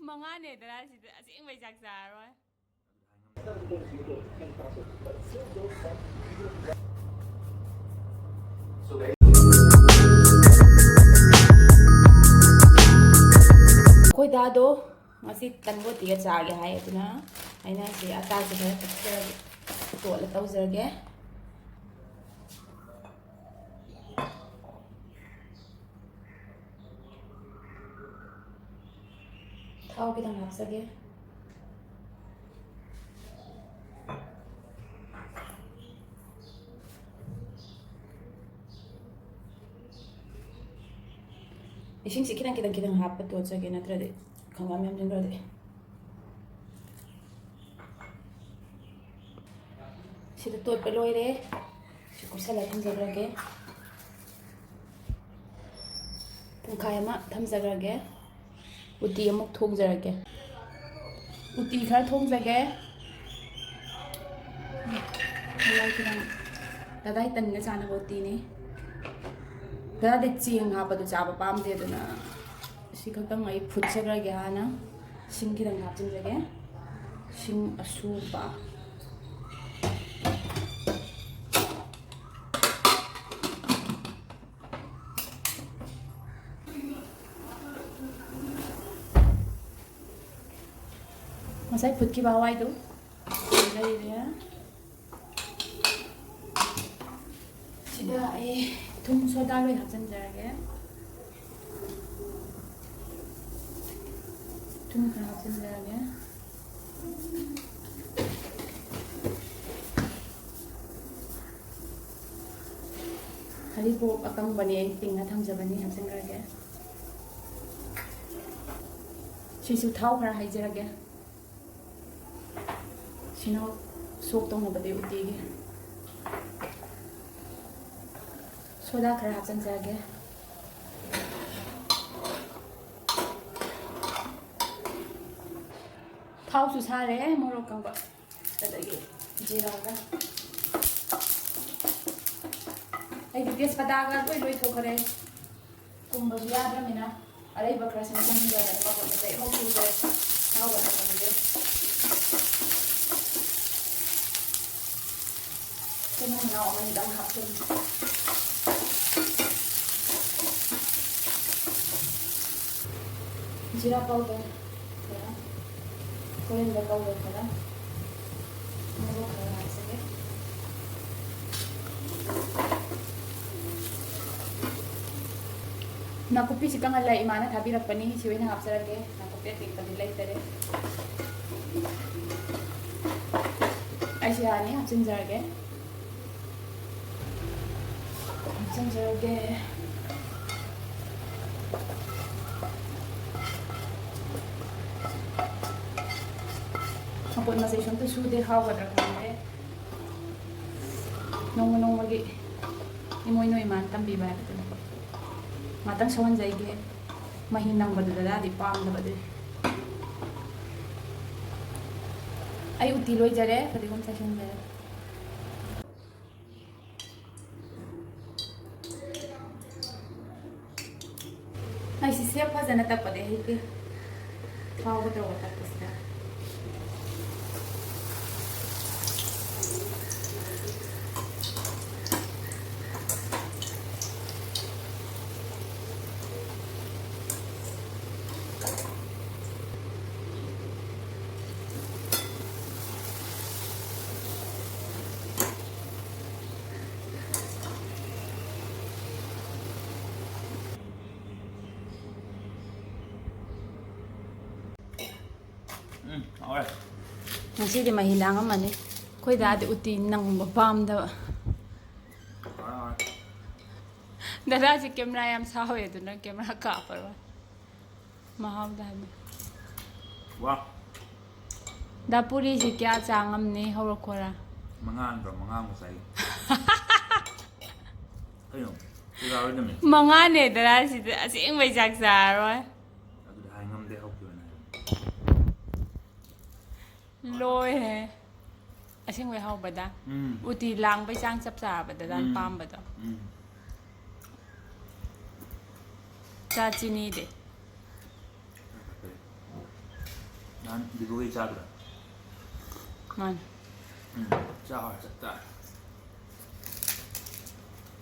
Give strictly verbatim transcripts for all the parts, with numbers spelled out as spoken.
ꯃꯉꯥꯅꯦꯗꯅ ꯁꯤꯗ ꯑꯁꯦꯡꯕꯩ ꯆꯥꯛ ꯆꯥꯔꯔꯣꯏ꯫ ꯑꯩꯈꯣꯏ ꯗꯥꯗꯣ ꯉꯁꯤ ꯇꯟ ꯕꯣꯇꯤꯒ ꯆꯥꯒꯦ ꯍꯥꯏ, ꯑꯗꯨꯅ ꯑꯩꯅ ꯁꯤ ꯑꯆꯥꯔꯁꯦ ꯈꯔ ꯇꯛꯆꯔꯒꯦ, ꯇꯣꯠꯂ ꯇꯧꯖꯔꯒꯦ꯫ ꯊꯥꯎ ꯈꯤꯇꯪ ꯍꯥꯞꯆꯒꯦ꯫ ꯏꯁꯤꯡꯁꯤ ꯈꯤꯇꯪ ꯈꯤꯇꯪ ꯈꯤꯇꯪ ꯍꯥꯞꯄ ꯇꯣꯠꯆꯒꯦ, ꯅꯠꯇ꯭ꯔꯗꯤ ꯈꯪꯒꯥꯝ ꯌꯥꯝꯁꯤꯟꯈ꯭ꯔꯗꯤ꯫ ꯁꯤꯗ ꯇꯣꯠꯄ ꯂꯣꯏꯔꯦ꯫ ꯁꯤ ꯀꯨꯞꯁꯜꯂ ꯊꯝꯖꯈ꯭ꯔꯒꯦ꯫ ꯄꯨꯡꯈꯥꯏ ꯑꯃ ꯊꯝꯖꯈ꯭ꯔꯒꯦ꯫ ꯎꯇꯤ ꯑꯃꯨꯛ ꯊꯣꯡꯖꯔꯒꯦ꯫ ꯎꯇꯤ ꯈꯔ ꯊꯣꯡꯖꯒꯦ꯫ ꯃꯌꯥꯏ ꯈꯤꯇꯪ ꯗꯗꯥꯏ ꯇꯟꯒ ꯆꯥꯅꯕ ꯎꯇꯤꯅꯤ꯫ ꯗꯗꯥꯗꯤ ꯆꯦꯡ ꯍꯥꯞꯄꯗꯨ ꯆꯥꯕ ꯄꯥꯝꯗꯦ, ꯑꯗꯨꯅ ꯁꯤ ꯈꯛꯇꯪ ꯑꯩ ꯐꯨꯠꯆꯈ꯭ꯔꯒꯦ꯫ ꯍꯥꯟꯅ ꯁꯤꯡ ꯈꯤꯇꯪ ꯍꯥꯞꯆꯤꯟꯖꯒꯦ꯫ ꯁꯤꯡ ꯑꯁꯨꯕ꯫ ꯉꯁꯥꯏ ꯐꯨꯠꯈꯤꯕ ꯍꯋꯥꯏꯗꯨ ꯂꯩꯔꯦ꯫ ꯁꯤꯗ ꯑꯩ ꯊꯨꯝ ꯁꯣꯗꯥ ꯂꯣꯏ ꯍꯥꯞꯆꯤꯟꯖꯔꯒꯦ꯫ ꯊꯨꯝ ꯈꯔ ꯍꯥꯞꯆꯤꯟꯖꯔꯒꯦ꯫ ꯍꯔꯤꯕꯣꯞ ꯑꯀꯪꯕꯅꯦ, ꯑꯩ ꯇꯤꯡꯅ ꯊꯝꯖꯕꯅꯤ, ꯍꯥꯞꯆꯤꯟꯈ꯭ꯔꯒꯦ꯫ ꯁꯤꯁꯨ ꯊꯥꯎ ꯈꯔ ꯍꯩꯖꯔꯒꯦ꯫ ꯁꯤꯅ ꯁꯣꯛ ꯇꯧꯅꯕꯗꯤ ꯎꯇꯤꯒꯤ꯫ ꯁꯣꯗꯥ ꯈꯔ ꯍꯥꯞꯆꯤꯟꯖꯔꯒꯦ꯫ ꯊꯥꯎꯁꯨ ꯁꯥꯔꯦ, ꯃꯣꯔꯣꯛ ꯀꯪꯕ, ꯑꯗꯒꯤ ꯖꯤꯔꯥꯒ꯫ ꯑꯩꯗꯤ ꯇꯦꯖꯄꯇꯥꯒ ꯂꯣꯏ ꯂꯣꯏꯊꯣꯛꯈ꯭ꯔꯦ, ꯀꯨꯝꯕꯁꯨ ꯌꯥꯗ꯭ꯔꯃꯤꯅ꯫ ꯑꯔꯩꯕ ꯈꯔꯁꯤꯅ ꯆꯪꯍꯟꯖꯔꯒ ꯃꯄꯣꯠ ꯃꯆꯩ ꯑꯃꯐꯥꯎ ꯁꯨꯗ꯭ꯔꯦ꯫ ꯍꯥꯎꯕ ꯃꯇꯝꯗꯦ꯫ ꯆꯦꯡ ꯃꯅꯥꯎ ꯑꯃꯅꯤꯗꯪ ꯍꯥꯞꯆꯤꯟ꯫ ꯖꯤꯔꯥ powder ꯈꯔ, coriander powder ꯈꯔ, ꯃꯣꯔꯣꯛ ꯈꯔ ꯍꯥꯞꯆꯒꯦ꯫ ꯅꯥꯀꯨꯞꯄꯤꯁꯤ ꯀꯪꯍꯜꯂ ꯏꯃꯥꯅ ꯊꯥꯕꯤꯔꯛꯄꯅꯤ, ꯁꯤ ꯑꯣꯏꯅ ꯍꯥꯞꯆꯔꯒꯦ꯫ ꯅꯥꯀꯨꯞꯄꯤ ꯑꯇꯦꯛꯄꯗꯤ ꯂꯩꯇꯔꯦ꯫ ꯑꯩꯁꯤ ꯌꯥꯅꯤ, ꯍꯥꯞꯆꯤꯟꯖꯔꯒꯦ꯫ ꯍꯥꯞꯆꯤꯟꯖꯔꯒꯦ꯫ ꯃꯄꯣꯠ ꯃꯆꯩꯁꯨ ꯑꯝꯇ ꯁꯨꯗꯦ, ꯍꯥꯎꯒꯗ꯭ꯔꯥ ꯈꯪꯗꯦ꯫ ꯅꯣꯡꯃ ꯅꯣꯡꯃꯒꯤ ꯏꯃꯣꯏꯅꯨ ꯏꯃꯥꯅ ꯇꯝꯕꯤꯕ ꯍꯥꯏꯕꯗꯨꯅꯤ꯫ ꯉꯥꯛꯇꯪ ꯁꯧꯍꯟꯖꯩꯒꯦ꯫ ꯃꯍꯤ ꯅꯪꯕꯗꯨꯗꯗꯤ ꯄꯥꯝꯗꯕ ꯑꯗꯨꯏ꯫ ꯑꯩ ꯎꯇꯤ ꯂꯣꯏꯖꯔꯦ, ꯐꯗꯤꯒꯣꯝ ꯆꯥꯏꯁꯤꯟꯖꯔꯦ꯫ ꯑꯩꯁꯤ ꯁꯦꯞ ꯐꯖꯅ ꯇꯛꯄꯗꯤ ꯍꯩꯇꯦ꯫ ꯊꯥꯎꯒ ꯇꯧꯔꯒ ꯇꯛꯄꯁꯤꯗ꯫ ꯎꯝ, ꯍꯥꯎꯔꯦ꯫ ꯉꯁꯤꯗꯤ ꯃꯍꯤ ꯂꯥꯡꯉꯝꯃꯅꯤ꯫ ꯑꯩꯈꯣꯏ ꯗꯥꯗꯤ ꯎꯇꯤ ꯅꯪꯕ ꯄꯥꯝꯗꯕ꯫ ꯍꯥꯎꯔꯦ, ꯍꯥꯎꯔꯦ꯫ ꯗꯗꯥꯁꯤ camera ꯌꯥꯝ ꯁꯥꯎꯋꯦ, ꯑꯗꯨꯅ camera ꯀꯥꯞꯄꯔꯣꯏ꯫ ꯃꯍꯥꯎꯗ ꯍꯥꯏꯕ꯫ ꯋꯥ꯫ ꯗꯥ ꯄꯨꯔꯤꯁꯤ ꯀꯌꯥ ꯆꯥ ꯉꯝꯅꯤ? ꯍꯧꯔꯛꯈꯣꯔꯥ? ꯃꯉꯥ ꯅꯠꯇ꯭ꯔꯣ? ꯃꯉꯥꯃꯨꯛ ꯆꯥꯏ꯫ ꯀꯩꯅꯣ? ꯁꯤ ꯌꯥꯔꯣꯏꯗꯕꯅꯤ꯫ ꯃꯉꯥꯅꯦ ꯗꯗꯥ, ꯁꯤꯗ ꯑꯁꯦꯡꯕꯩ ꯆꯥꯛ ꯆꯥꯔꯔꯣꯏ꯫ ꯑꯗꯨꯗꯤ ꯍꯥꯏ ꯉꯝꯗꯦ, ꯍꯧꯈꯤꯕꯅ ꯍꯥꯏꯕꯅꯤ꯫ ꯂꯣꯏꯔꯦ꯫ ꯑꯁꯦꯡꯕꯩ ꯍꯥꯎꯕꯗ꯫ ꯎꯝ꯫ ꯎꯇꯤ ꯂꯥꯡꯕꯩ ꯆꯥꯡ ꯆꯞ ꯆꯥꯕꯗ ꯗꯥꯟ ꯎꯝ꯫ ꯄꯥꯝꯕꯗꯣ꯫ ꯎꯝ꯫ ꯆꯥ ꯆꯤꯅꯤꯗꯤ? ꯕꯤꯕꯨꯒꯤ ꯆꯥꯗ꯭ꯔꯣ? ꯃꯥꯅꯦ꯫ ꯎꯝ, ꯆꯥ ꯍꯧꯔ ꯆꯠꯇꯥꯔꯦ꯫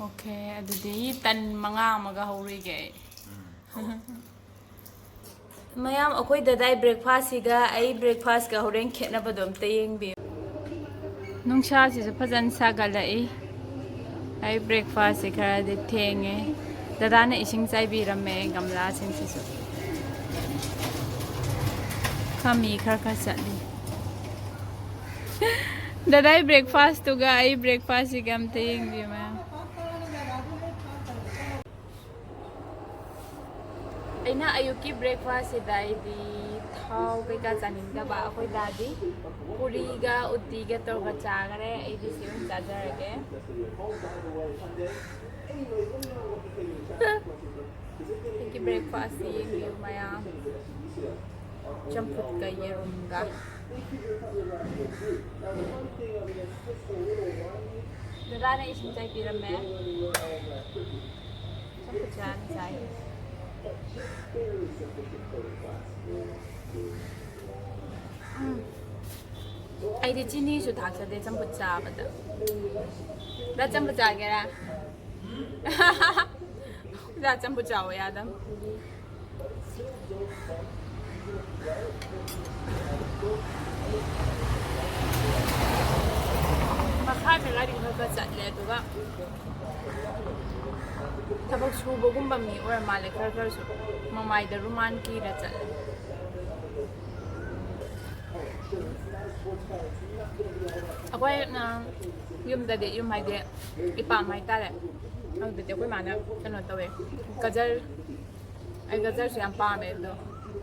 ꯑꯣꯀꯦ, ꯑꯗꯨꯗꯤ ꯇꯟ ꯃꯉꯥ ꯑꯃꯒ ꯍꯧꯔꯤꯒꯦ ꯑꯩ꯫ ꯎꯝ, ꯍꯧꯔꯣ꯫ ꯃꯌꯥꯝ, ꯑꯩꯈꯣꯏ ꯗꯗꯥꯏ ꯕ꯭ꯔꯦꯛꯐꯥꯁꯁꯤꯒ ꯑꯩ ꯕ꯭ꯔꯦꯛꯐꯥꯁꯀ ꯍꯣꯔꯦꯟ ꯈꯦꯠꯅꯕꯗꯣ ꯑꯝꯇ ꯌꯦꯡꯕꯤꯌꯨ꯫ ꯅꯨꯡꯁꯥꯁꯤꯁꯨ ꯐꯖꯅ ꯁꯥꯒꯠꯂꯛꯏ꯫ ꯑꯩ ꯕ꯭ꯔꯦꯛꯐꯥꯁꯁꯦ ꯈꯔꯗꯤ ꯊꯦꯡꯉꯦ꯫ ꯗꯗꯥꯅ ꯏꯁꯤꯡ ꯆꯥꯏꯕꯤꯔꯝꯃꯦ ꯒꯝꯂꯥꯁꯤꯡꯁꯤꯁꯨ꯫ ꯈꯃꯤ ꯈꯔ ꯈꯔ ꯆꯠꯂꯤ꯫ ꯗꯗꯥꯏ ꯕ꯭ꯔꯦꯛꯐꯥꯁꯇꯨꯒ ꯑꯩ ꯕ꯭ꯔꯦꯛꯐꯥꯁꯁꯤꯒ ꯑꯝꯇ ꯌꯦꯡꯕꯤꯌꯨ ꯃꯌꯥꯝ꯫ ꯑꯩꯅ ꯑꯌꯨꯛꯀꯤ ꯕ꯭ꯔꯦꯛꯐꯥꯁꯁꯤꯗ ꯑꯩꯗꯤ ꯊꯥꯎ ꯀꯩꯀꯥ ꯆꯥꯅꯤꯡꯗꯕ꯫ ꯑꯩꯈꯣꯏ ꯗꯥꯗꯤ ꯄꯨꯔꯤꯒ ꯎꯇꯤꯒ ꯇꯧꯔꯒ ꯆꯥꯈꯔꯦ꯫ ꯑꯩꯗꯤ ꯁꯤ ꯑꯣꯏꯅ ꯆꯥꯖꯔꯒꯦ꯫ ꯑꯩꯒꯤ ꯕ꯭ꯔꯦꯛꯐꯥꯁꯁꯤ ꯌꯦꯡꯕꯤꯌꯨ ꯃꯌꯥꯝ꯫ ꯆꯝꯐꯨꯠꯀ ꯌꯦꯔꯨꯝꯒ꯫ ꯗꯗꯥꯅ ꯏꯁꯤꯡ ꯆꯥꯏꯕꯤꯔꯝꯃꯦ꯫ ꯆꯝꯐꯨꯠ ꯆꯥꯅ ꯆꯥꯏ꯫ ꯎꯝ꯫ ꯑꯩꯗꯤ ꯆꯤꯅꯤꯁꯨ ꯊꯥꯛꯆꯗꯦ ꯆꯝꯐꯨꯠ ꯆꯥꯕꯗ꯫ ꯗꯥ ꯆꯝꯐꯨꯠ ꯆꯥꯒꯦꯔꯥ? ꯗꯥ ꯆꯝꯐꯨꯠ ꯆꯥꯎ ꯌꯥꯗꯝ꯫ ꯃꯈꯥꯗ ꯒꯥꯔꯤ ꯈꯔ ꯈꯔ ꯆꯠꯂꯦ, ꯑꯗꯨꯒ ꯊꯕꯛ ꯁꯨꯕꯒꯨꯝꯕ ꯃꯤ ꯑꯣꯏꯔ ꯃꯥꯜꯂꯦ꯫ ꯈꯔ ꯈꯔꯁꯨ ꯃꯃꯥꯏꯗ ꯔꯨꯃꯥꯟ ꯀꯤꯔ ꯆꯠꯂꯦ꯫ ꯑꯩꯈꯣꯏ, ꯑ, ꯌꯨꯝꯗꯗꯤ, ꯌꯨꯝ ꯍꯥꯏꯗꯤ ꯏꯄꯥꯝ ꯍꯥꯏꯇꯥꯔꯦ, ꯑꯗꯨꯗꯗꯤ ꯑꯩꯈꯣꯏ ꯃꯥꯅ ꯀꯩꯅꯣ ꯇꯧꯋꯦ, ꯒꯖꯔ, ꯑꯩ ꯒꯖꯔꯁꯨ ꯌꯥꯝ ꯄꯥꯝꯃꯦ꯫ ꯑꯗꯣ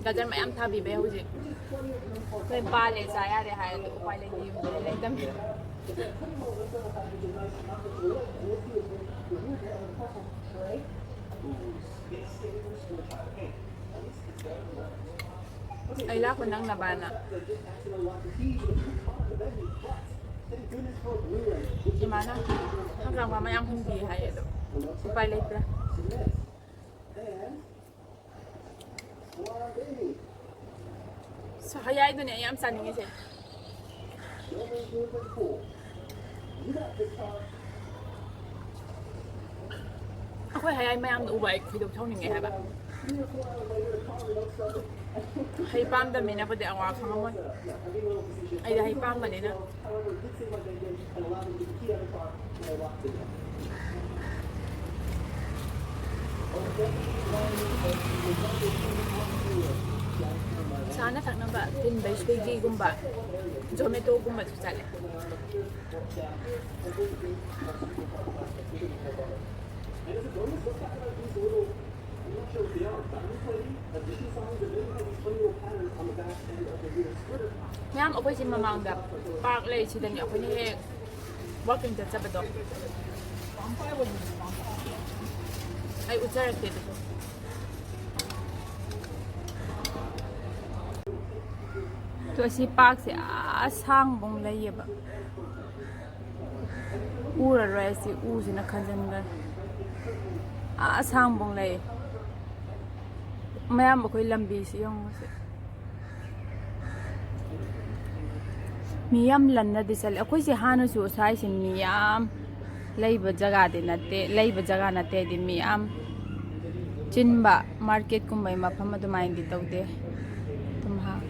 ꯒꯖꯔ ꯃꯌꯥꯝ ꯊꯥꯕꯤꯕꯩ ꯍꯧꯖꯤꯛ ꯂꯣꯏ ꯄꯥꯜꯂꯦ, ꯆꯥ ꯌꯥꯔꯦ ꯍꯥꯏ꯫ ꯑꯗꯣ ꯎꯄꯥꯏ ꯂꯩꯇꯦ, ꯌꯨꯝꯗꯗꯤ ꯂꯩꯇꯝꯅꯤꯅ꯫ ꯑꯩ ꯂꯥꯛꯄ ꯅꯪꯅꯕꯅ ꯏꯃꯥꯅ ꯍꯪꯒꯥꯝ ꯃꯌꯥꯝ ꯍꯨꯟꯕꯤ ꯍꯥꯏꯌꯦ, ꯑꯗꯣ ꯎꯄꯥꯏ ꯂꯩꯇ꯭ꯔꯦ꯫ ꯍꯌꯥꯏꯗꯨꯅꯦ ꯑꯩ ꯌꯥꯝ ꯆꯥꯅꯤꯡꯉꯤꯁꯦ꯫ ꯑꯩꯈꯣꯏ ꯍꯌꯥꯏ ꯃꯌꯥꯝꯗꯣ ꯎꯕ ꯑꯩ ꯈꯣꯏꯗꯧ ꯁꯥꯎꯅꯤꯡꯉꯦ ꯍꯥꯏꯕ꯫ ꯍꯩ ꯄꯥꯝꯗꯕ ꯃꯤꯅꯕꯨꯗꯤ ꯑꯋꯥ ꯈꯪꯉꯝꯃꯣꯏ꯫ ꯑꯩꯗꯤ ꯍꯩ ꯄꯥꯝꯕꯅꯤꯅ꯫ ꯆꯥꯅ ꯊꯛꯅꯕ ꯊꯤꯟꯕꯩ ꯁ꯭ꯋꯤꯒꯤꯒꯨꯝꯕ, ꯖꯣꯃꯦꯇꯣꯒꯨꯝꯕꯁꯨ ꯆꯠꯂꯦ꯫ ꯃꯌꯥꯝ, ꯑꯩꯈꯣꯏꯁꯤ ꯃꯃꯥꯡꯗ ꯄꯥꯔꯛ ꯂꯩ, ꯁꯤꯗꯅꯤ ꯑꯩꯈꯣꯏꯅ ꯍꯦꯛ ꯋꯥꯀꯤꯡ ꯆꯠꯆꯕꯗꯣ꯫ ꯑꯩ ꯎꯠꯆꯔꯛꯀꯦ ꯑꯗꯨꯁꯨ꯫ ꯑꯗꯣ ꯑꯁꯤ ꯄꯥꯔꯛꯁꯦ ꯑꯥ ꯁꯥꯡꯕꯧ ꯂꯩꯌꯦꯕ꯫ ꯎꯔꯔꯣꯏ ꯑꯁꯤ ꯎꯁꯤꯅ ꯈꯟꯖꯟꯈ꯭ꯔꯦ꯫ ꯑꯥ ꯁꯥꯡꯕꯧ ꯂꯩ꯫ ꯃꯌꯥꯝ ꯑꯩꯈꯣꯏ ꯂꯝꯕꯤꯁꯤ ꯌꯦꯡꯉꯨꯁꯦ꯫ ꯃꯤ ꯌꯥꯝ ꯂꯟꯅꯗꯤ ꯆꯠꯂꯦ꯫ ꯑꯩꯈꯣꯏꯁꯦ ꯍꯥꯟꯅꯁꯨ ꯁ꯭ꯋꯥꯏꯁꯦ ꯃꯤ ꯌꯥꯝ ꯂꯩꯕ ꯖꯒꯥꯗꯤ ꯅꯠꯇꯦ, ꯂꯩꯕ ꯖꯒꯥ ꯅꯠꯇꯦ ꯍꯥꯏꯗꯤ ꯃꯤ ꯌꯥꯝ ꯆꯤꯟꯕ ꯃꯥꯔꯀꯦꯠꯀꯨꯝꯕꯩ ꯃꯐꯝ ꯑꯗꯨꯃꯥꯏꯅꯗꯤ ꯇꯧꯗꯦ꯫ ꯑꯗꯨꯝ ꯍꯥꯡ-,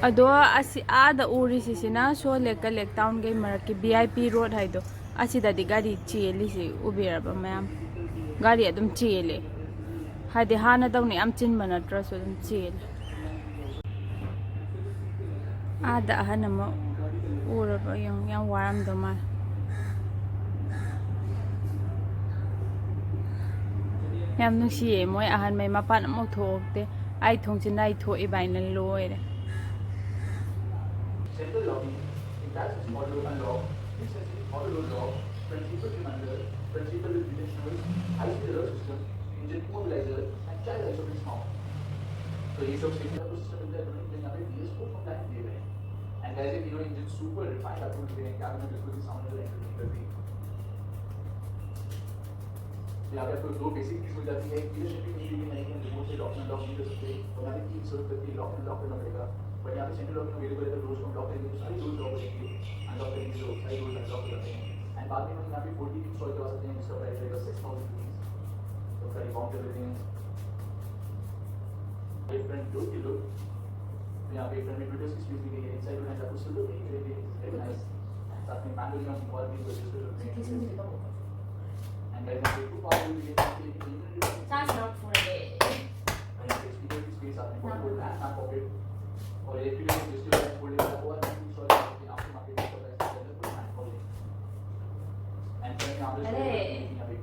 ꯑꯗꯣ ꯑꯁꯤ ꯑꯥꯗ ꯎꯔꯤꯁꯤꯁꯤꯅ ꯁꯣ ꯂꯦꯛꯀ ꯂꯦꯛ ꯇꯥꯎꯟꯒꯩ ꯃꯔꯛꯀꯤ ꯚꯤ ꯑꯥꯏ ꯄꯤ ꯔꯣꯗ ꯍꯥꯏꯗꯣ꯫ ꯑꯁꯤꯗꯗꯤ ꯒꯥꯔꯤ ꯆꯦꯜꯂꯤꯁꯤ ꯎꯕꯤꯔꯕ ꯃꯌꯥꯝ? ꯒꯥꯔꯤ ꯑꯗꯨꯝ ꯆꯦꯜꯂꯦ꯫ ꯍꯥꯏꯗꯤ ꯍꯥꯟꯅꯗꯧꯅ ꯌꯥꯝ ꯆꯤꯟꯕ ꯅꯠꯇ꯭ꯔꯁꯨ ꯑꯗꯨꯝ ꯆꯦꯜꯂꯦ꯫ ꯑꯥꯗ ꯑꯍꯟ ꯑꯃ ꯎꯔꯕ ꯌꯦꯡꯉꯨ, ꯌꯥꯝ ꯋꯥꯔꯝꯗꯧ ꯃꯥꯜꯂꯦ꯫ ꯌꯥꯝ ꯅꯨꯡꯁꯤꯌꯦ, ꯃꯣꯏ ꯑꯍꯟꯃꯩ ꯃꯄꯥꯟ ꯑꯃꯨꯛ ꯊꯣꯛꯂꯛꯇꯦ꯫ ꯑꯩ ꯊꯣꯡꯁꯤꯅ ꯑꯩ ꯊꯣꯛꯏꯕ ꯍꯥꯏꯅ ꯂꯣꯏꯔꯦ꯫ Central lobby, in that system, audio unlock, this is audio lock, principal reminder, principal with noise, high speed alert system, engine immobilizer, and child isolated sound. तो ये सब सिग्नल उस सिस्टम में इंजन हमें डीएस को कंप्लाइंट दिए गए हैं। And guys, you know, engine super refined, आपको मिलते हैं क्या में बिल्कुल भी साउंड नहीं, एंटर नहीं करती। यहाँ पे आपको दो बेसिक चीज मिल जाती है, लीडरशिप की मीटिंग में नहीं है, रिमोट से लॉक अनलॉक नहीं कर सकते, और यहाँ पे तीन सौ रुपये की लॉक अनलॉक करना पड़ेगा। बट यहाँ पे सेंट्रल लॉक में अवेलेबल है, तो डोर्स को लॉक करेंगे तो सारी डोर्स लॉक हो जाएंगे, अनलॉक करेंगे तो सारी डोर्स अनलॉक हो जाते हैं। एंड बाद में हम यहाँ पे फोर्टी इंस्टॉल करवा सकते हैं, जिसका प्राइस रहेगा सिक्स थाउजेंड रुपीज। तो सारी बाउंड कर देते हैं। डिफरेंट डोर की लुक। तो यहाँ पे फ्रंट में ट्विटर्स की स्पेस दी गई है, इनसाइड में आपको सिल्वर की, वेरी नाइस। साथ में मैनुअली हम और भी रजिस्टर करते हैं। एंड गाइस, यहाँ पे टू पावर यूनिट के लिए chance not for away. Speaker की स्पेस आपने पॉकेट, और इलेक्ट्रिकल डिजिटल फोल्डर का और भी सॉरी, आपके मार्केट में पता है। एंड साथ में आप अरे। यहाँ पे